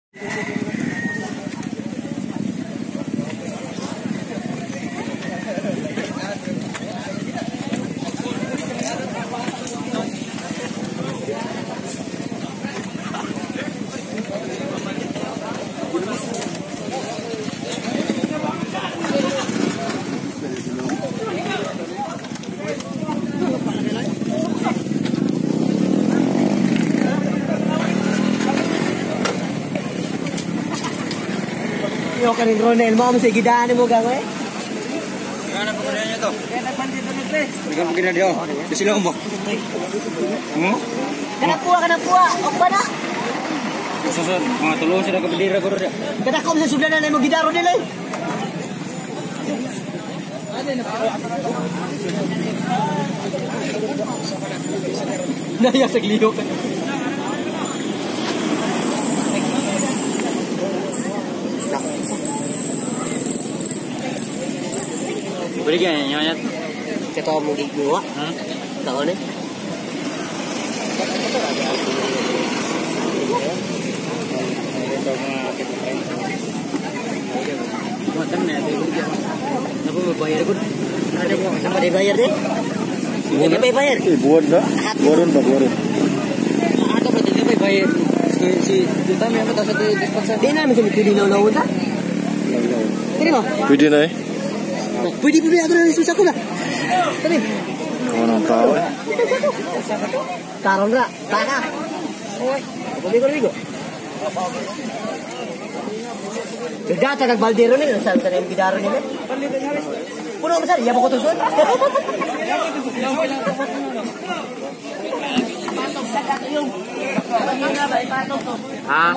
Yo kaning Ronel mo sa gidaan mo gang eh. Ano pa kunin niyo to? Bigyan mo gina diyo. Sila mo. Kana puwa, ok ba na? Susun, mga tulong sila kabindira ko rin. Kada ko sa sudlanan mo gidaro nila eh. Naya sa glihok. Berikan nyonya. Kita mau gigua. Tahu nih. Bayar ko. Ano bayar deh? Hindi pa bayar. Eh, buwan na. Buwaron ba, buwaron. Ato ba hindi pa bayar? Si Juta may ako sa dispensa. Di na naman pwede na unawon ta. Pwede mo? Pwede na eh. Pwede pwede ako na susa ko na. Tabi. Kawan ang tao eh. Karon ra, taka. Bigo bigo. Gata kag baldero ni sa sa yung gidaro ni. Puno mo sir, yabo ko to sir. Ha?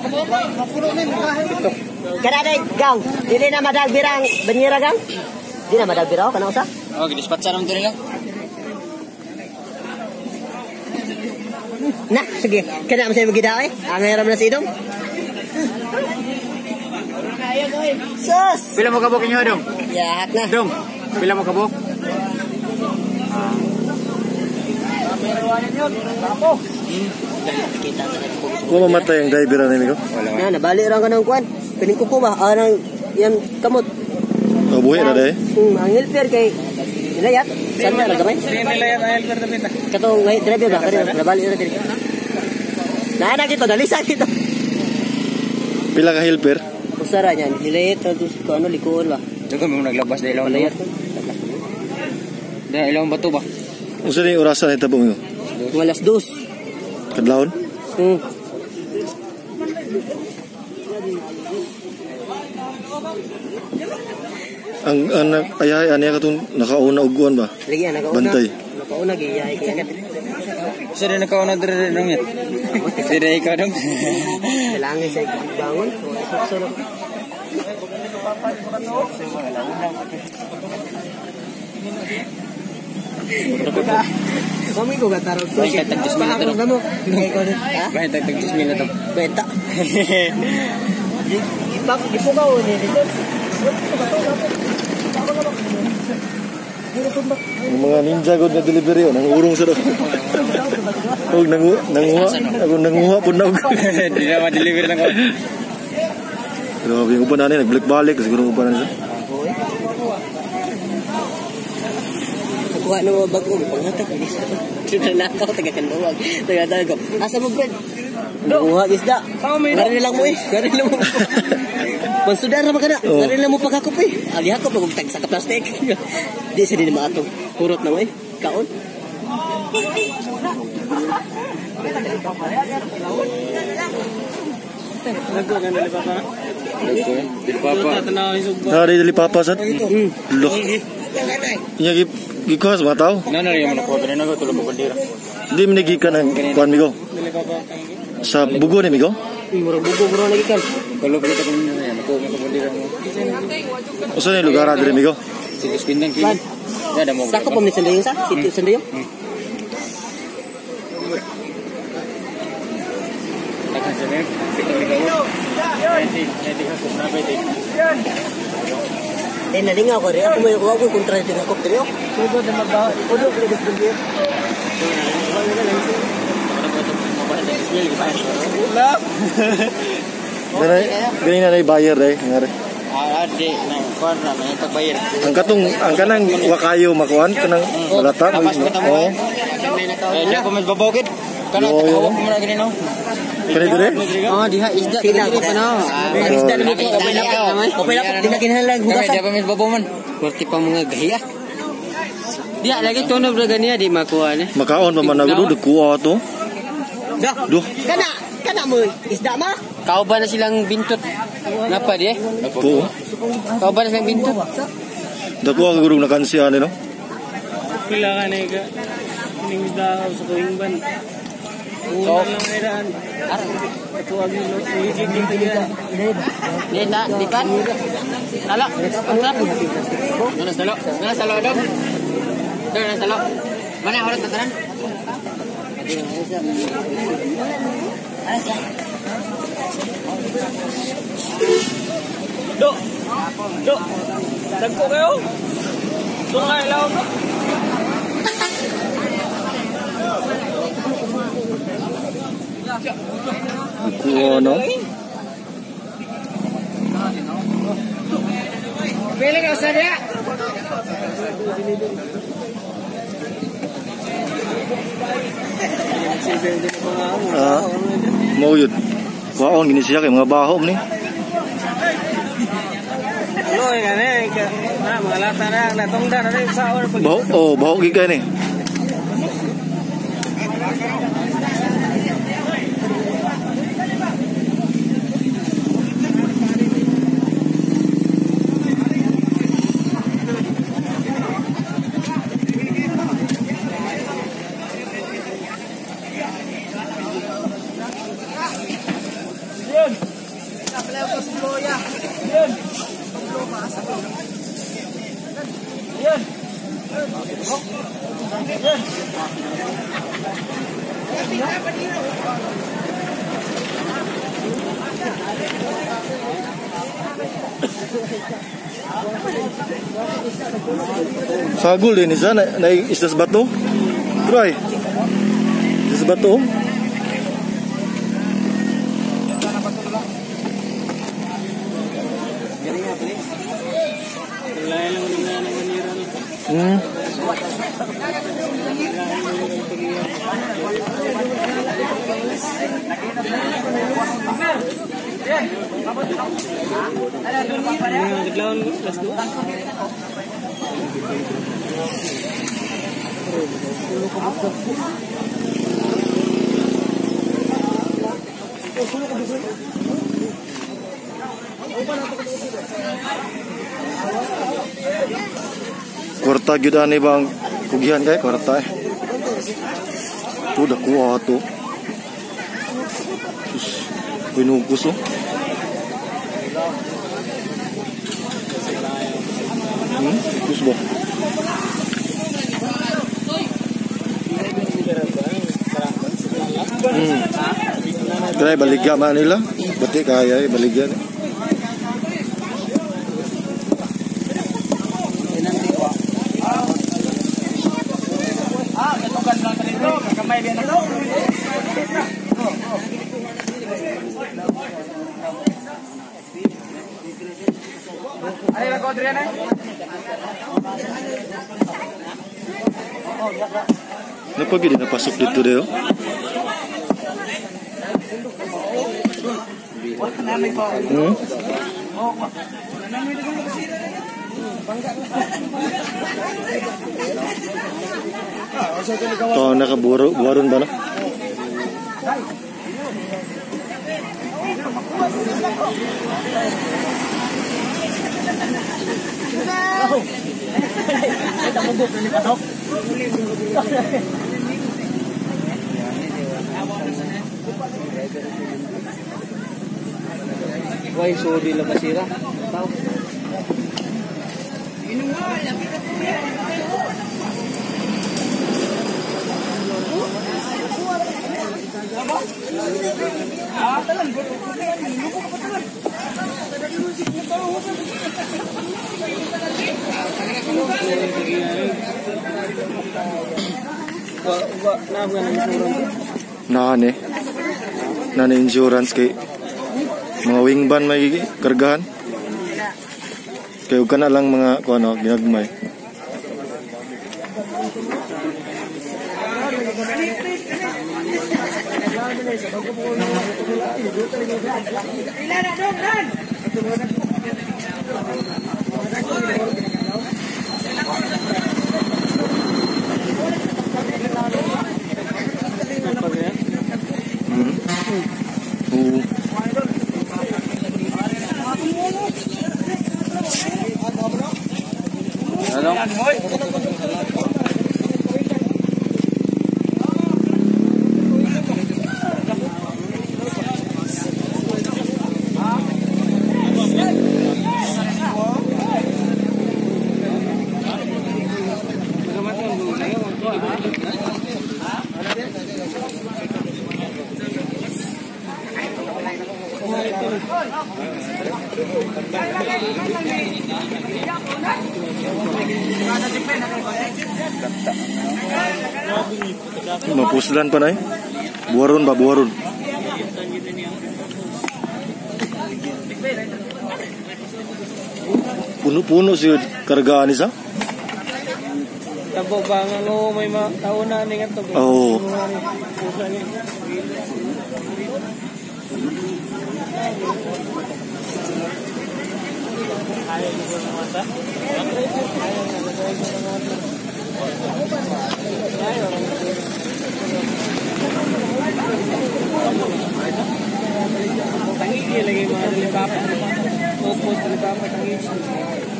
Kada day gang, dili na madagbirang banyera gang. Di na madagbiraw kana usa? Oh, gidispatcha naman to nila. Na, sige. Kada mo sa imong gidao eh. Ang hiram na si idong. Sus! Pila mo kabok inyo dong? Yahat na. Dong, pila mo kabok? Kung mamatay ang driver na nila ko? Na, nabali ra ka ng kuan. Pining kuko ba? Anang yan kamot. Oh, buhi na dahil. Ang helper kay nilayat. Saan na gamay? Nilayat ang helper na pinta. Katong ngay driver ba? Kani nabali ra diri. Na na kito dali sa kito. Pila ka helper? Usara niyan, nilayat tapos ko ano likuon ba? Dagan mo naglabas dahil ilaw Nilayat. Dahil ilaw bato ba? Unsa ni orasan hitabo mo? Mga alas 2. Kadlawon? Ang anak ayahay ani katong nakauna og kuan ba? Lagi nakauna. Bantay. Nakauna giyahay kay. Sa rin nakauna dere dong yun. Dire ikaw dong. Kailangan sa bangon. Sulok. Kami ko gatarog ko. Ay, tag 10,000 na to. Ha? Bahin tag 10,000 na to. Benta. Ipukaw ni dito. Ang mga ninja god na delivery oh, nangurong sa do. Og nanguha, ako nanguha pud na og. Di na ma-deliver lang ko. Grabe yung uban ani nagbalik-balik siguro uban ani. Kuha na mo bago panghatag bilis ako. Nakaw taga kanduwag. Taga tago. Asa mo bread? Nanguha isda. Ngari lang mo eh. Ngari lang mo. Pansudar ra ba kana? Ngari lang mo paghakop eh. Agi hakop og tag sa plastic. Di sa din maatong. Hurot na mo eh. Kaon. Hari dili papa sad. Loh. Nya gi gikuha sa mga tao. Na na rin mo nakuha pero nago tulog ko bandira. Di man gikan ang kuan migo. Sa bugo ni migo. Murag bugo bro lagi kan. Kalau kita kung na yan, nakuha mo bandira mo. Usa ni lugar diri migo? Situs bintang kini. Ada mo. Sako pa ni sandayong sa? Situ sandayong. Takkan sa nek, kita migo. Nanti ka na pwede. Eh nalingaw ko rin. Ako may ako kontra dito ng kopter yo. Sudo na mabaho. Udo ko lagi sa. Gani na bayar eh. Di na kuan na may tagbayar. Ang katong ang kanang wakayo makuan kanang malata. Oh. Eh, di ako mas babawgid. Kanang hawak mo na gani no. Kani dire? Oh, diha isda diri pa no. Ang isda na dito okay na po. Okay na po di na kinahanglan hugasan. Di pa mas babaw man. Kurti pa mga gahiya. Diha lagi tunob ra ganiya di makuha ni. Makaon pa man ako do kuha to. Duh. Kana kana mo isda ma. Kauban na silang bintot. Napa di eh? Po. Kauban na silang bintot. Dako ang gurong nakansiya ni no. Pila ka na ka. Ning isda sa tuwing ban. So, Di ta, di pan. Talo. Nanas talo. Nanas talo dog. Dog nanas talo. Mana oras tanan? Do. Do. Dagko kayo. Sungay laom no. Kuha no. Pili ka sa dia. Ah. Mo yun. Kuhaon gini siya kay mga baho ni. Ano ngane ka na mga lata na natungda na rin sa or pag Baho oh, baho gid kay ni. Sagol din isa na isda sa bato. Try. Isda sa bato. Kwarta gyud ani bang kugihan kay kwarta eh. Tu dakuha to. Pinugos oh. Kus ba? Try baligya man nila. Bati kaya eh baligya ni. Napa gid napasok dito deo? To nakaburo buwaron ba na? Why so di la basira? Tao. Nane. Nane insurance kay Mga wing ban may kargahan. Kayo ka na lang mga kuno ginagmay. Mapuslan pa na eh. Buwaron ba? Buwaron. Puno-puno siya kargaan isa. Tabo ba nga no, may mga tao na nga to. Oo.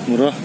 Mura.